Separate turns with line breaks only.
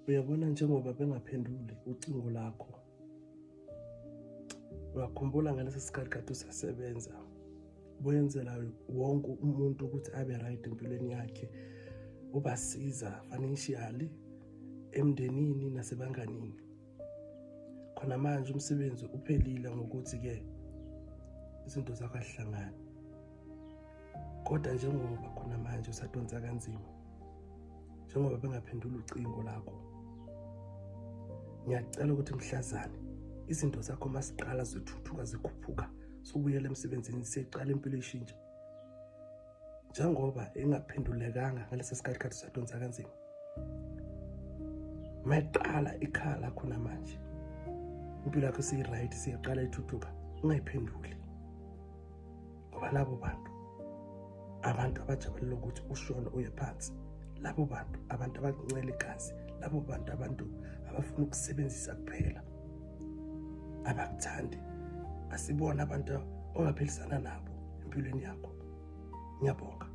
Uyabona njengoba bengaphenduli ucingo lakho, uyakhumbula ngalesi sikhathi kade usasebenza, wenzela wonke umuntu ukuthi abe right empilweni yakhe, ubasiza financially, emndenini nasebanganini. Khona manje umsebenzi uphelile ngokuthi-ke izinto zakho azihlangani, kodwa njengoba khona manje usadonsa kanzima, njengoba bengaphendula ucingo lakho, ngiyacela ukuthi mhlazane izinto zakho masiqala zithuthuka zikhuphuka, sobuyela emsebenzini, seqala impilo ishintsha. Njengoba ingaphendulekanga ngalesi sikhathi khathi usadonsa kanzima, mayiqala ikhala khona manje, impilo yakho isiyi-right, siyaqala ithuthuka, ungayiphenduli, ngoba labo bantu abantu abajabulela ukuthi ushone uye phansi, labo bantu abantu abancela igazi, labo bantu abantu abafuna ukusebenzisa kuphela, abakuthandi, asibona abantu ongaphilisana nabo empilweni yakho. Ngiyabonga.